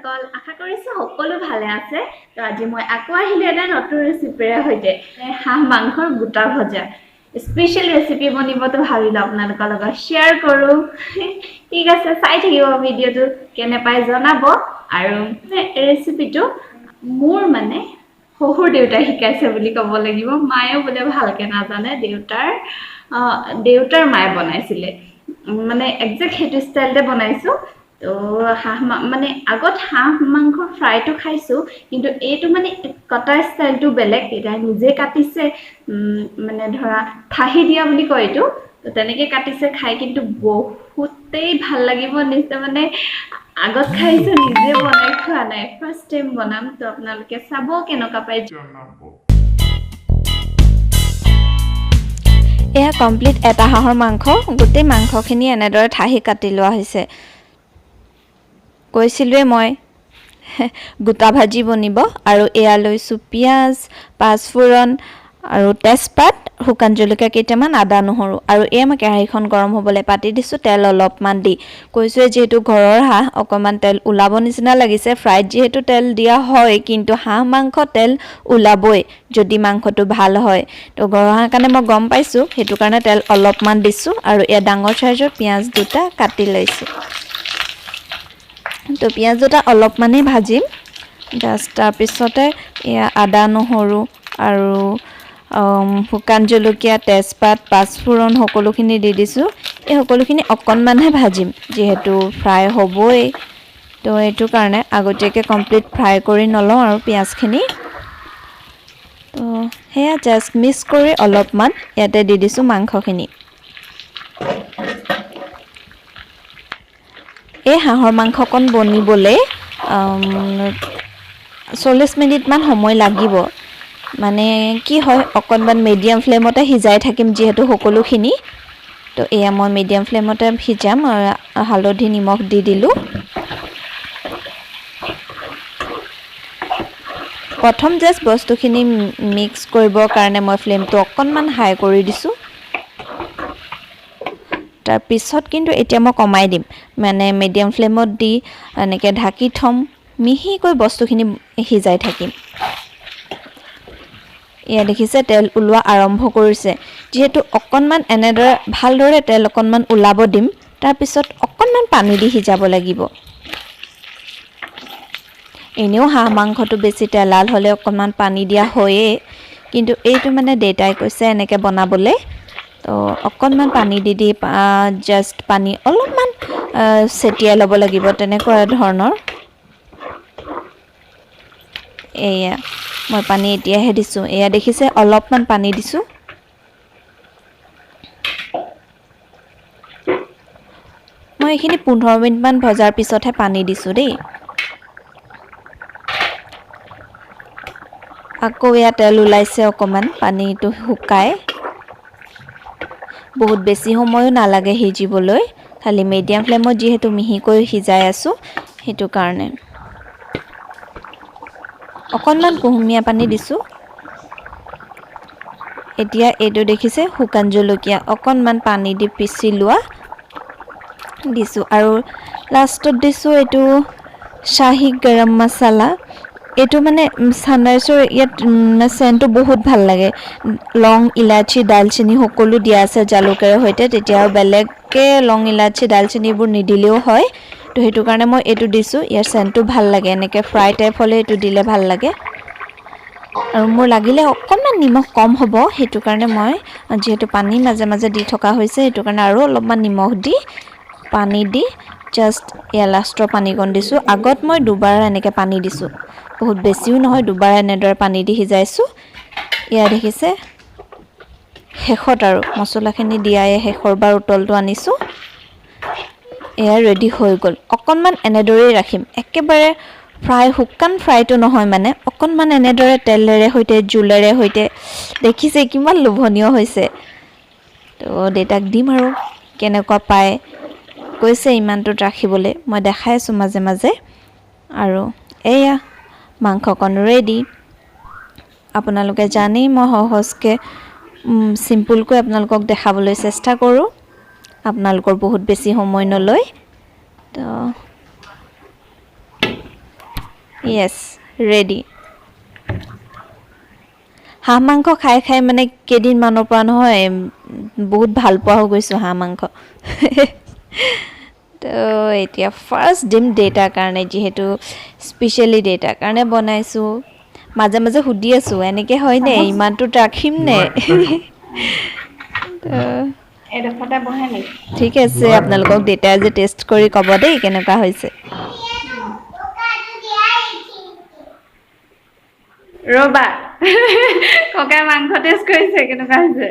বন্ধুসকল, আশা কৰিছো সকলো ভালে আছে। তো আজি মই আকৌ আহিলো এটা নতুন ৰেচিপিৰে সৈতে, হাঁহ মাংসৰ গোটা ভজা স্পেচিয়েল ৰেচিপি বনিব। তো ভাবিলো আপোনালোকৰ লগত শ্বেয়াৰ কৰোঁ। ঠিক আছে, চাই থাকিব ভিডিঅ'টো, কেনে পাই জনাব। আৰু ৰেচিপিটো মোৰ মানে শহুৰ দেউতাই শিকাইছে বুলি ক'ব লাগিব, মায়েও বোলে ভালকৈ নাজানে, দেউতাৰ মায়ে বনাইছিলে, মানে একজেক্ট সেইটো ষ্টাইলতে বনাইছোঁ। তো হাঁহ মানে আগত হাঁহ মাংস ফ্ৰাইটো খাইছোঁ, কিন্তু এইটো মানে কটা ষ্টাইলটো বেলেগ। দেউতাই নিজে কাটিছে, মানে ধৰা ঠাহি দিয়া বুলি কয় এইটো, তো তেনেকৈ কাটিছে। খাই কিন্তু বহুতেই ভাল লাগিব নিশ্চয়। মানে আগত খাইছোঁ, নিজে বনাই খোৱা নাই, ফাৰ্ষ্ট টাইম বনাম। তো আপোনালোকে চাব কেনেকুৱা পায় জনাব। এয়া কমপ্লিট এটা হাঁহৰ মাংস, গোটেই মাংসখিনি এনেদৰে ঠাহি কাটি লোৱা হৈছে। কৈছিলোঁৱে মই গোটা ভাজি বনিব। আৰু এয়া লৈছোঁ পিঁয়াজ, পাঁচফোৰণ আৰু তেজপাত, শুকান জলকীয়া কেইটামান, আদা নহৰু। আৰু এয়া মই কেৰাহীখন গৰম হ'বলৈ পাতি দিছোঁ, তেল অলপমান দি। কৈছোঁৱে যিহেতু ঘৰৰ হাঁহ, অকণমান তেল ওলাব নিচিনা লাগিছে। ফ্ৰাইত যিহেতু তেল দিয়া হয়, কিন্তু হাঁহ মাংস তেল ওলাবই যদি মাংসটো ভাল হয়। তো ঘৰৰ হাঁহ কাৰণে মই গম পাইছোঁ, সেইটো কাৰণে তেল অলপমান দিছোঁ। আৰু এয়া ডাঙৰ চাইজৰ পিঁয়াজ দুটা কাটি লৈছোঁ। তো পিঁয়াজ দুটা অলপমানেই ভাজিম জাষ্ট। তাৰপিছতে এয়া আদা নহৰু আৰু শুকান জলকীয়া, তেজপাত, পাঁচফোৰণ সকলোখিনি দি দিছোঁ। এই সকলোখিনি অকণমানহে ভাজিম, যিহেতু ফ্ৰাই হ'বই। তো এইটো কাৰণে আগতীয়াকৈ কমপ্লিট ফ্ৰাই কৰি নলওঁ আৰু পিঁয়াজখিনি। তো সেয়া জাষ্ট মিক্স কৰি অলপমান ইয়াতে দি দিছোঁ মাংসখিনি। এই হাঁহৰ মাংসকণ বনিবলৈ 40 মিনিটমান সময় লাগিব। মানে কি হয়, অকণমান মিডিয়াম ফ্লেমতে সিজাই থাকিম যিহেতু সকলোখিনি। তো এয়া মই মিডিয়াম ফ্লেমতে সিজাম। হালধি নিমখ দি দিলোঁ। প্ৰথম জাষ্ট বস্তুখিনি মিক্স কৰিবৰ কাৰণে মই ফ্লেমটো অকণমান হাই কৰি দিছোঁ। তাৰপিছত কিন্তু এতিয়া মই কমাই দিম, মানে মিডিয়াম ফ্লেমত দি এনেকৈ ঢাকি থ'ম, মিহিকৈ বস্তুখিনি সিজাই থাকিম। এয়া দেখিছে তেল ওলোৱা আৰম্ভ কৰিছে। যিহেতু অকণমান এনেদৰে ভালদৰে তেল অকণমান ওলাব দিম, তাৰপিছত অকণমান পানী দি সিজাব লাগিব। এনেও হাঁহ মাংসটো বেছি তেলাল হ'লে অকণমান পানী দিয়া হয়েই, কিন্তু এইটো মানে দেউতাই কৈছে এনেকৈ বনাবলৈ। তো অকণমান পানী দি দি জাষ্ট পানী অলপমান ছটিয়াই ল'ব লাগিব, তেনেকুৱা ধৰণৰ। এয়া মই পানী এতিয়াহে দিছোঁ। এয়া দেখিছে অলপমান পানী দিছোঁ। মই এইখিনি 15 মিনিটমান ভজাৰ পিছতহে পানী দিছোঁ দেই। আকৌ এয়া তেল ওলাইছে অকণমান, পানীটো শুকাই। বহুত বেছি সময়ো নালাগে সিজিবলৈ, খালি মিডিয়াম ফ্লেমত যিহেতু মিহিকৈ সিজাই আছোঁ সেইটো কাৰণে। অকণমান কুহুমীয়া পানী দিছোঁ। এতিয়া এইটো দেখিছে শুকান জলকীয়া অকণমান পানী দি পিচি লোৱা দিছোঁ। আৰু লাষ্টত দিছোঁ এইটো শ্বাহী গৰম মছলা। এইটো মানে ছানৰাইজৰ ইয়াত চেণ্টটো বহুত ভাল লাগে। লং ইলাচি দালচেনি সকলো দিয়া আছে জালুকেৰে সৈতে, তেতিয়া আৰু বেলেগকৈ লং ইলাচি দালচেনিবোৰ নিদিলেও হয়। তো সেইটো কাৰণে মই এইটো দিছোঁ, ইয়াৰ চেণ্টটো ভাল লাগে। এনেকৈ ফ্ৰাই টাইপ হ'লে এইটো দিলে ভাল লাগে। আৰু মোৰ লাগিলে অকণমান নিমখ কম হ'ব, সেইটো কাৰণে মই যিহেতু পানী মাজে মাজে দি থকা হৈছে, সেইটো কাৰণে আৰু অলপমান নিমখ দি পানী দি জাষ্ট এয়া লাষ্টৰ পানীকণ দিছোঁ। আগত মই দুবাৰ এনেকৈ পানী দিছোঁ, বহুত বেছিও নহয়, দুবাৰ এনেদৰে পানী দি সিজাইছোঁ। এয়া দেখিছে শেষত আৰু মছলাখিনি দিয়াই শেষৰবাৰ উতলটো আনিছোঁ। এয়া ৰেডি হৈ গ'ল। অকণমান এনেদৰেই ৰাখিম, একেবাৰে ফ্ৰাই শুকান ফ্ৰাইটো নহয়, মানে অকণমান এনেদৰে তেলেৰে সৈতে জোলেৰে সৈতে। দেখিছে কিমান লোভনীয় হৈছে। তো দেউতাক দিম আৰু কেনেকুৱা পায়, কৈছে ইমানটোত ৰাখিবলৈ, মই দেখাই আছোঁ মাজে মাজে। আৰু এয়া মাংসকণ ৰেডি। আপোনালোকে জানেই মই সহজকৈ চিম্পুলকৈ আপোনালোকক দেখাবলৈ চেষ্টা কৰোঁ, আপোনালোকৰ বহুত বেছি সময় নলয়। তো য়েছ, ৰেডি। হাঁহ মাংস খাই খাই মানে কেইদিনমানৰ পৰা নহয় বহুত ভাল পোৱা হৈ গৈছোঁ হাঁহ মাংস। তো এতিয়া ফাৰ্ষ্ট দিম দেউতাৰ কাৰণে, যিহেতু স্পেচিয়েলি দেউতাৰ কাৰণে বনাইছোঁ। মাজে মাজে সুধি আছোঁ এনেকৈ হয়নে, ইমানটোত ৰাখিম নে? ঠিক আছে, আপোনালোকক দেউতাই আজি টেষ্ট কৰি ক'ব দেই কেনেকুৱা হৈছে। ৰ'বা, ককাই মাংস টেষ্ট কৰিছে, কেনেকুৱা হৈছে?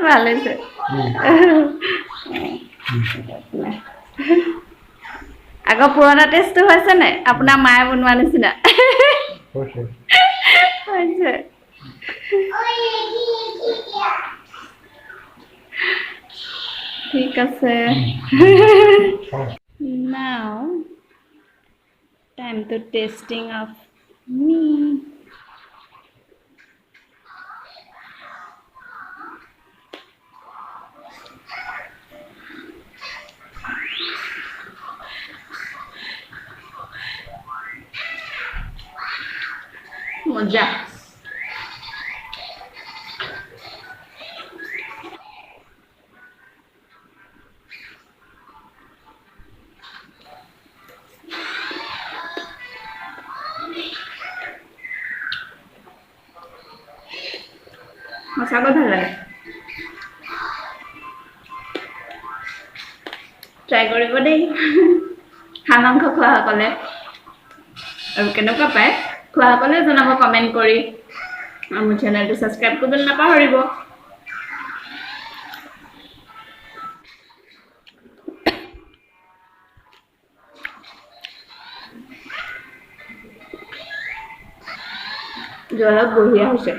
ভাল হৈছে। আগৰ পুৰণা টেষ্টটো হৈছে নে আপোনাৰ মায়ে বনোৱা নিচিনা হৈছে? ঠিক আছে। Now time to tasting of me. মজা। সঁচাকৈ ভাল লাগে, ট্ৰাই কৰিব দেই হাঁহ মাংস খোৱাসকলে। আৰু কেনেকুৱা পায় খোৱাসকলে জনাব কমেণ্ট কৰি, আৰু মোৰ চেনেলটো ছাবস্ক্ৰাইব কৰিবলৈ নাপাহৰিব। জ্বলত বঢ়িয়া হৈছে।